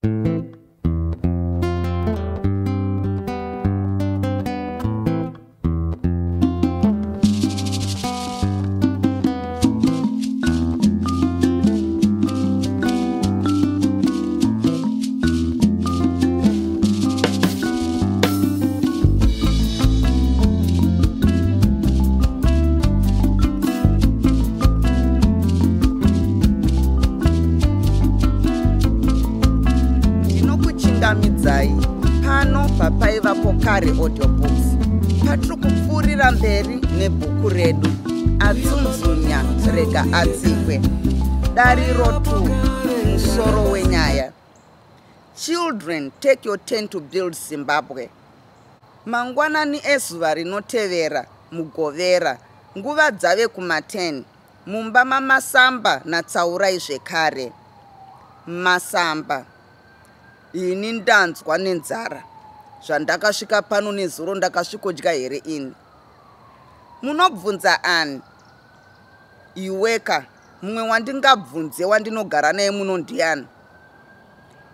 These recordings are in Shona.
Ndinokuchingamidzai pano papaivapo kare audiobooks patiri kupfuurira mberi nebhuku redu Atsunzunya Rega Atsikwe. Dariro 2 musoro wenyaya. Children take your turn to build Zimbabwe. Mangwanani ezuva rinotevera, Mugovera, nguva dzave kuma-10, mumba maMasamba naTsaurai zvekare. Masamba. Ini ndanzwa nenzara. Zvandakasvika pano nezuro ndakasvikodya here ini? Munobvunza ani? Iweka, mumwe wandingabvunze wandinogara naye muno ndiani?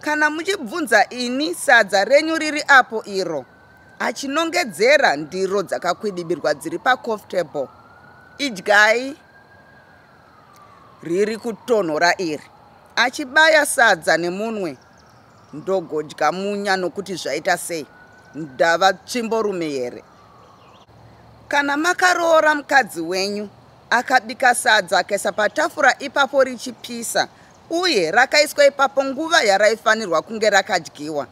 Kana muchibvunza ini sadza renyu riri apo iro, achinongedzera ndiro dzakakwidibirwa dziri pacoffee table. Idyai. Riri kutonhora iri. Achibaya sadza nemunwe. Ndogodya munya nokuti zvaita sei? Ndava tsvimborume here? Kana makaroora mukadzi wenyu akabika sadza akaisa patafura ipapo richipisa uye rakaiswa ipapo nguva yaraifanirwa kunge rakadyiwa.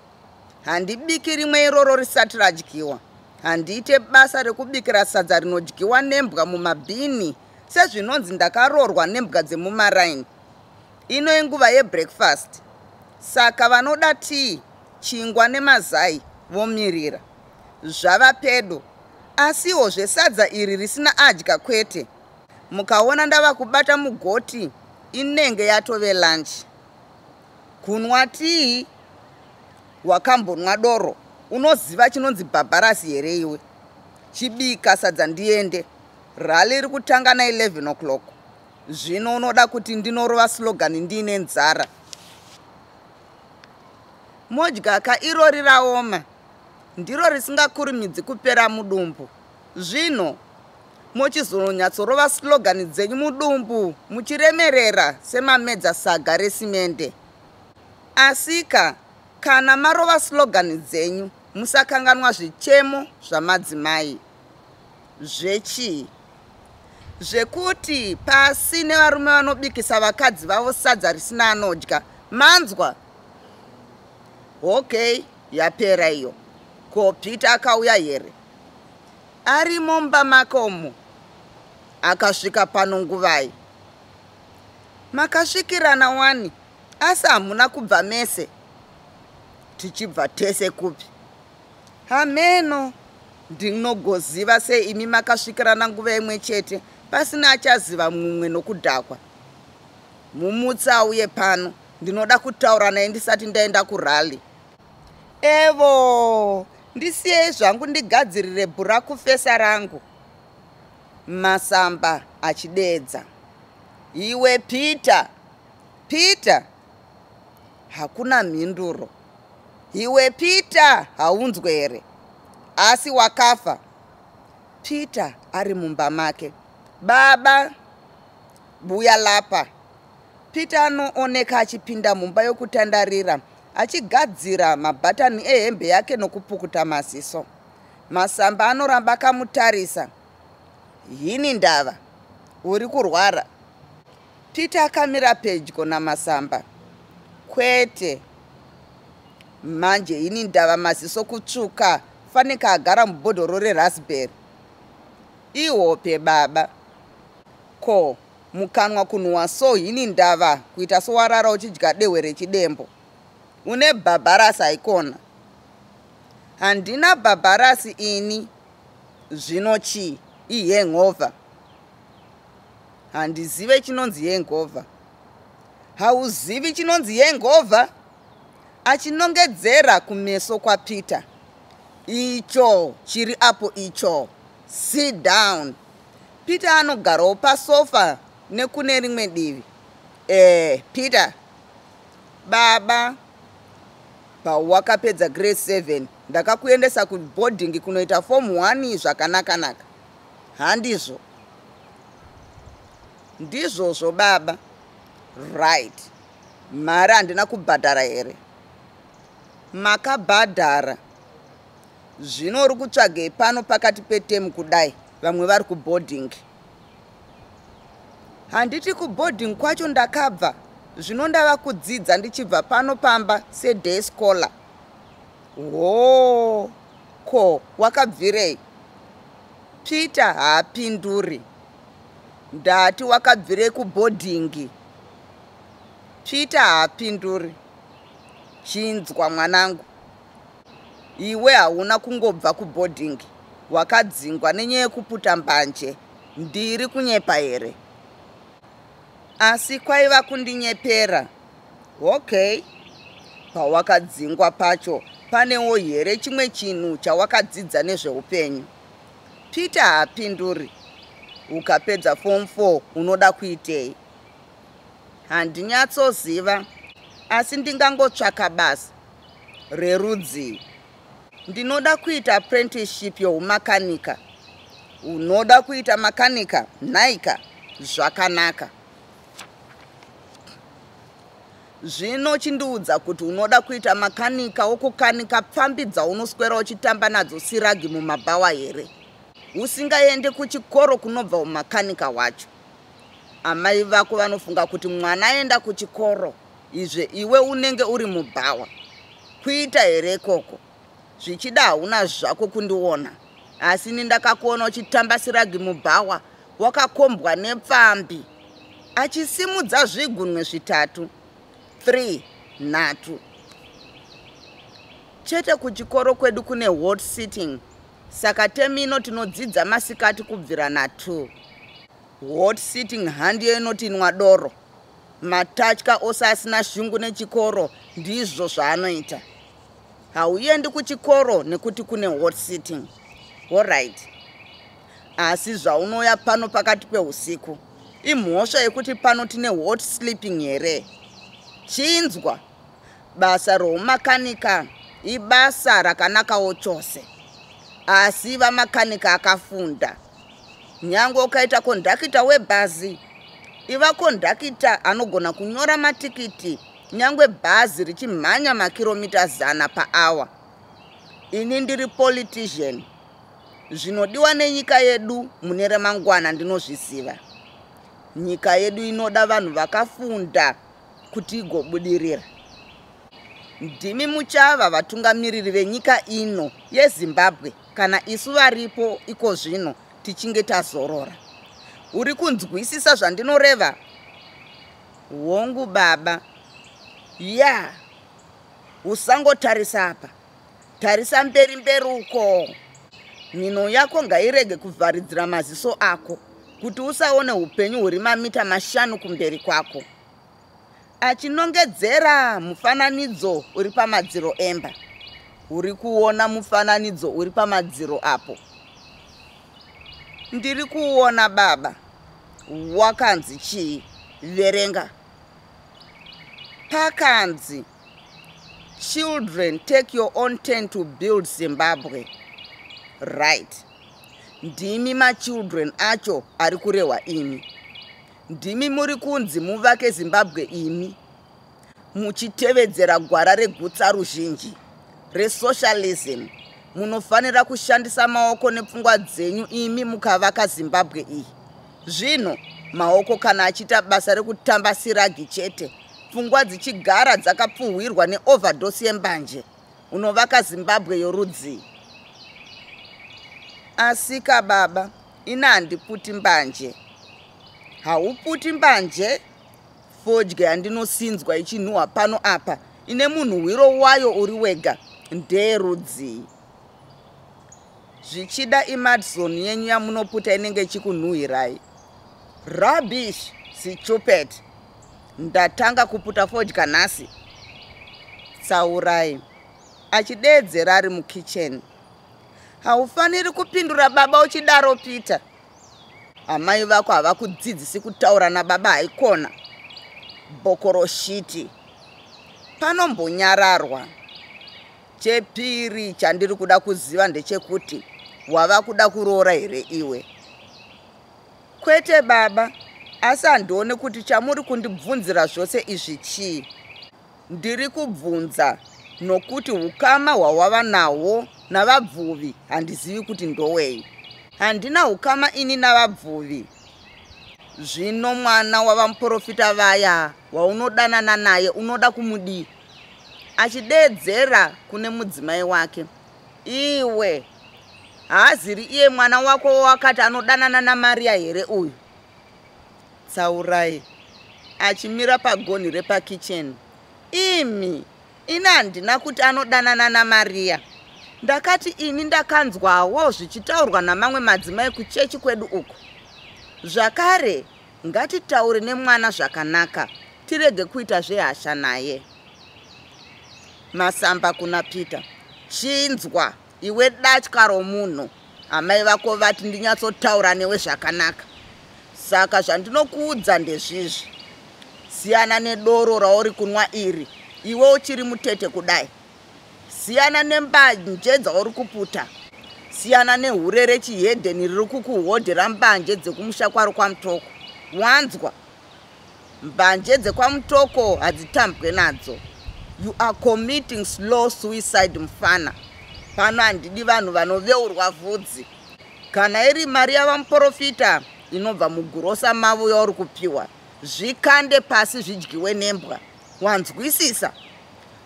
Handibiki rimwe iroro risati radyiwa. Handiite basa rekubikira sadza rinodyiwa nembwa mumabhini sezvinonzi ndakaroorwa nembwa dzemumaraini. Ino inguva yebreakfast saka vanoda tii, chingwa nemazai vomirira. Zvava pedo. Asiwo zvesadza iri risina adya kwete. Mukaona ndava kubata mugoti inenge yatove lunch. Kunwa tii wakambonwa doro unoziva chinonzi bhabharasi here iwe? Chibika sadza ndiende. Rally iri kutanga na 11 o'clock. Zvino unoda kuti ndinorova slogan ndiine nzara? Modyaka irori raoma. Ndiro risingakurumidzi kupera mudumbu. Zvino mochizonyatsorova slogan dzenyu mudumbu muchiremerera semamedza saga resimende. Asika kana marova slogan dzenyu musakanganwa zvichemo zvamadzimai. Zvechii? Zvekuti pasi nevarume vanobikisa vakadzi vavo sadza risina anodya. Manzwa? Okay, yapera iyo. Ko Peter akauya here? Arimo mumba make umo. Akasvika pano nguvai? Makasvikirana wani asi hamuna kubva mese? Tichibva tese kupi? Hameno. Ndinogoziva sei imi makasvikirana nguva imwe chete pasina achaziva mumwe nokudhakwa. Mumutse auye pano ndinoda kutaura naye ndisati ndaenda kurally. Evo, ndisiyei zvangu ndigadzirire bhurakufesa rangu. Masamba achideedza. Iwe Peter! Peter! Hakuna mhinduro. Iwe Peter haunzwe here? Asi wakafa. Peter ari mumba make. Baba! Buya lapa. Peter anooneka achipinda mumba yokutandarira achigadzira mabhatani ehembe yake nokupukuta maziso. Masamba anoramba akamutarisa. Hini ndava? Uri kurwara? Peter akamira pedyo naMasamba. Kwete. Manje ini ndava maziso kutsvuka fanika agara mubhodhoro reraspberry. Ihope baba. Ko, mukanwa kunhuwa so hini ndava kuita sowarara uchidya dehwe rechidembo. Une bhabharasi haikona. Handina bhabharasi ini. Zvino chii? Ihangover. Handizive chinonzi hangover. Hauzivi chinonzi hangover? Achinongedzera kumeso kwaPeter. Icho chiri apo icho. Sit down. Peter anogarawo pasofa nekune rimwe divi. Eh, Peter. Baba. Pawakapedza grade 7 ndakakuendesa kuboarding kunoita form 1 zvakanakanaka. Handizvo? Ndizvozvo baba. Right. Mari handina kubhadhara here? Makabhadhara. Zvino uri kutsvagei pano pakati petemu kudai vamwe vari kuboarding? Handiti kuboarding kwacho ndakabva zvino ndava kudzidza ndichibva pano pamba seday scholar. Hoo, ko wakabvirei? Peter haapinduri. Ndati wakabvirei kuboarding? Peter haapinduri. Chinzwa mwanangu. Iwe hauna kungobva kuboarding, wakadzingwa nenyaya yekuputa mbanje. Ndiri kunyepa here? Asi kwaiva kundinyepera. Okay. Pawakadzingwa pacho panewo here chimwe chinhu chawakadzidza nezveupenyu? Peter haapinduri. Ukapedza form 4 unoda kuitei? Handinyatsoziva, asi ndingangotsvaka basa rerudzii. Ndinoda kuita apprenticeship youmakanika. Unoda kuita makanika? Nhaika, zvakanaka. Zvino chindiudza kuti unoda kuita makanika wokukanika pfambi dzaunoswera uchitamba nadzo siragi mumabhawa here? Usingaende kuchikoro kunobva umakanika hwacho. Amai vako vanofunga kuti mwana aenda kuchikoro izve iwe unenge uri mubhawa. Kuita here ikoko? Zvichida hauna zvako kundiona, asi ini ndakakuona uchitamba siragi mubhawa wakakombwa nepfambi. Achisimudza zvigunwe zvitatu. 3 nhatu. Chete kuchikoro kwedu kune hot sitting, saka temino tinodzidza masikati kubvira na2. Hot sitting handiyo inotinwa doro. Matatya ose asina shungu nechikoro ndizvo zvaanoita. Hauendi kuchikoro nekuti kune hot sitting. Alright. Asi zvaunouya pano pakati peusiku, imhosva yekuti pano tine hot sleeping here? Chinzwa, basa roumakanika ibasa rakanakawo chose. Asi vamakanika akafunda. Nyange ukaita kondakita webhazi, iva kondakita anogona kunyora matikiti nyangwe bhazi richimhanya makiromita 100 paawa. Ini ndiri politician. Zvinodiwa nenyika yedu mune remangwana ndinozviziva. Nyika yedu inoda vanhu vakafunda kuti igobudirira. Ndimi muchava vatungamiriri venyika ino yeZimbabwe kana isu varipo iko zvino tichinge tazorora. Uri kunzwisisa zvandinoreva? Hongu baba. Ya, usangotarisa apa. Tarisa mberi mberi uko. Mhino yako ngairege kuvharidzira maziso ako kuti usaone upenyu huri mamita 5 kumberi kwako. Achinongedzera mufananidzo uri pamadziro emba. Uri kuona mufananidzo uri pamadziro apo? Ndiri kuona baba. Wakanzi chii? Verenga. Pakanzi, children, take your own turn to build Zimbabwe. Right. Ndimi machildren acho ari kurehwa imi. Ndimi muri kunzi muvake Zimbabwe imi. Muchitevedzera gwara regutsa ruzhinji resocialism. Munofanira kushandisa maoko nepfungwa dzenyu imi mukavaka Zimbabwe iyi. Zvino maoko kana achiita basa rekutamba siragi chete, pfungwa dzichigara dzakapfuhwirwa neoverdose yembanje, unovaka Zimbabwe yorudzii? Asika baba, ina handiputi mbanje. Hauputi mbanje? Fodya yandinosinzwa ichinhuhwa pano apa ine munhuhwiro wayo uri wega ndeyerudzii? Zvichida iMadson yenyu yamunoputa inenge ichikunhuhwirai. Rubbish, stupid. Ndatanga kuputa fodya nhasi. Tsaurai achideedzera ari mukicheni. Haufaniri kupindura baba uchidaro Peter. Amai vako havakudzidzisi kutaura nababa haikona. Bhokoroshiti. Panombonyararwa. Chepiri chandiri kuda kuziva ndechekuti wava kuda kuroora here iwe? Kwete baba, asi handione kuti chamuri kundibvunzira zvose izvi chii. Ndiri kubvunza nokuti ukama hwawava nahwo navabvuvi handizivi kuti ndowei. Handina ukama ini navabvuvi. Zvino mwana wavamuprofita vaya waunodanana naye unoda kumudii? Achideedzera kune mudzimai wake. Iwe, haaziri iye mwana wako wawakati anodanana naMaria here uyu? Tsaurai achimira pagonhi repakicheni. Imi, ini handina kuti anodanana naMaria. Ndakati ini ndakanzwawo zvichitaurwa namamwe madzimai kuchechi kwedu uku. Zvakare, ngatitaure nemwana zvakanaka tirege kuita zvehasha naye. Masamba kuna Peter. Chinzwa, iwe datya romunhu. Amai vako vati ndinyatsotaura newe zvakanaka. Saka zvandinokuudza ndezvizvi. Siyana nedoro rauri kunwa iri, iwe uchiri mutete kudai. Siyana nembanje dzauri kuputa. Siyana nehure rechihedheni riri kukuhodhera mbanje dzekumusha kwaro kwaMutoko. Wanzwa? Mbanje dzekwaMutoko hadzitambwe nadzo. You are committing slow suicide mufana. Pano handidi vanhu vanoveurwa vhudzi. Kana iri mari yavamuporofita inobva mugurosa mavo yauri kupiwa, zvikande pasi zvidyiwe nembwa. Wanzwisisa?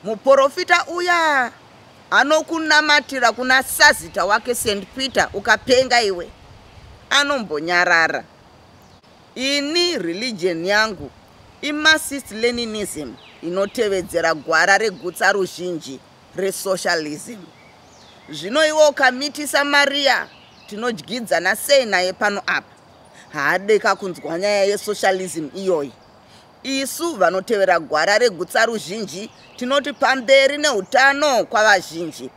Muporofita uya anokunamatira kuna sazita wake St Peter ukapenga iwe. Anombonyarara. Ini religion yangu iMarxist Leninism inotevedzera gwara regutsa ruzhinji resocialism. Zvino iwe ukamitisa Maria tinodyidzana sei naye pano apa? Haadeka kunzwa nyaya yesocialism iyoyi. Isu vanotevera gwara regutsa ruzhinji tinoti pamberi neutano kwavazhinji.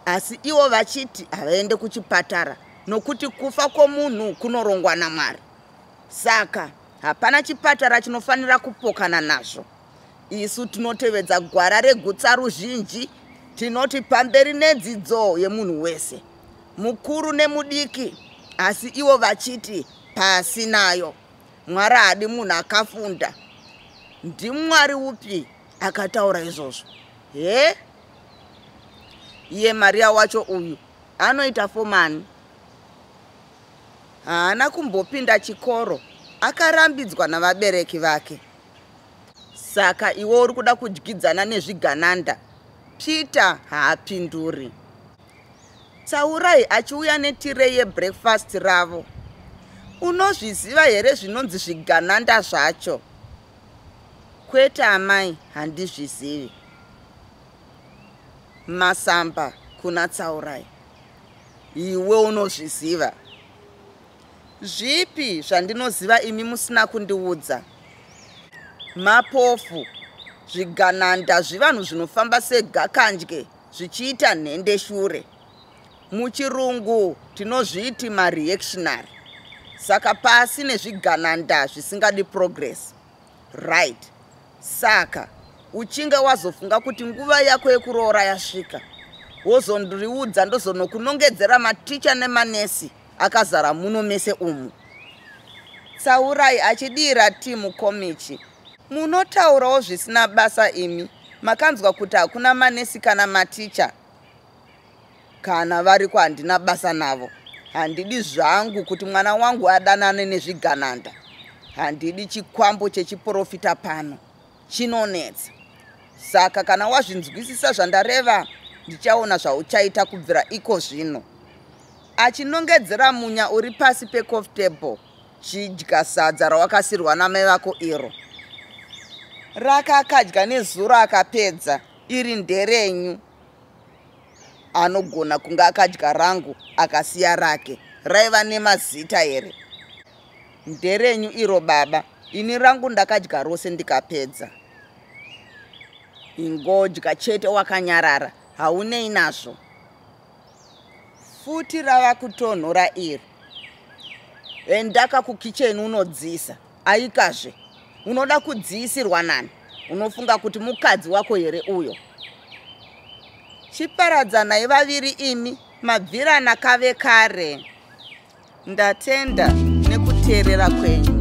Asi ivo vachiti havaende kuchipatara nokuti kufa kwomunhu kunorongwa naMwari. Saka hapana chipatara chinofanira kupokana nazvo. Isu tinotevedza gwara regutsa ruzhinji tinoti pamberi nedzidzo yemunhu wese, mukuru nemudiki, asi ivo vachiti pasi nayo. Mwari haadi munhu akafunda. NdiMwari upi akataura izvozvo? He? Iye Maria wacho uyu anoita fomani. Haana kumbopinda chikoro, akarambidzwa navabereki vake. Saka iwe uri kuda kudyidzana nezvigananda? Peter haapinduri. Tsaurai achiuya netirei yebreakfast ravo. Unozviziva here zvinonzi zvigananda zvacho? Kwete amai, handizvizivi. Masamba kuna Tsaurai. Iwe unozviziva. Zvipi zvandinoziva imi musina kundiudza? Mapofu, zvigananda zvivanhu zvinofamba segakandye zvichiita nhendeshure. Muchirungu tinozviti mareactionary. Saka pasi nezvigananda zvisingadi progress. Right. Saka uchinge wazofunga kuti nguva yako yekuroora yasvika, wozondiudza ndozonokunongedzera maticha nemanesi akazara muno mese umu. Tsaurai achidira tii mukomichi. Munotaurawo zvisina basa imi, makanzwa kuti hakuna manesi kana maticha. Kana variko handina basa navo. Handidi zvangu kuti mwana wangu adanane nezvigananda. Handidi chikwambo chechiporofita pano. Chinonetsa. Saka kana wazvinzwisisa zvandareva, ndichaona zvauchaita kubvira iko zvino. Achinongedzera munya uri pasi pecoffee table, chidya sadza rawakasirwa namai vako iro. Rakakadya nezuro akapedza, iri nderenyu. Anogona kunge akadya rangu akasiya rake. Raiva nemazita here? Nderenyu iro baba, ini rangu ndakadya rose ndikapedza. Ingodya chete wakanyarara, haunei nazvo. Futi rava kutonhora iri. Endaka kukicheni unodziisa. Aikazve, unoda kudziisirwa nani? Unofunga kuti mukadzi wako here uyo? Chiparadzanai vaviri imi mabvirana kave kare. Ndatenda nekuteerera kwenyu.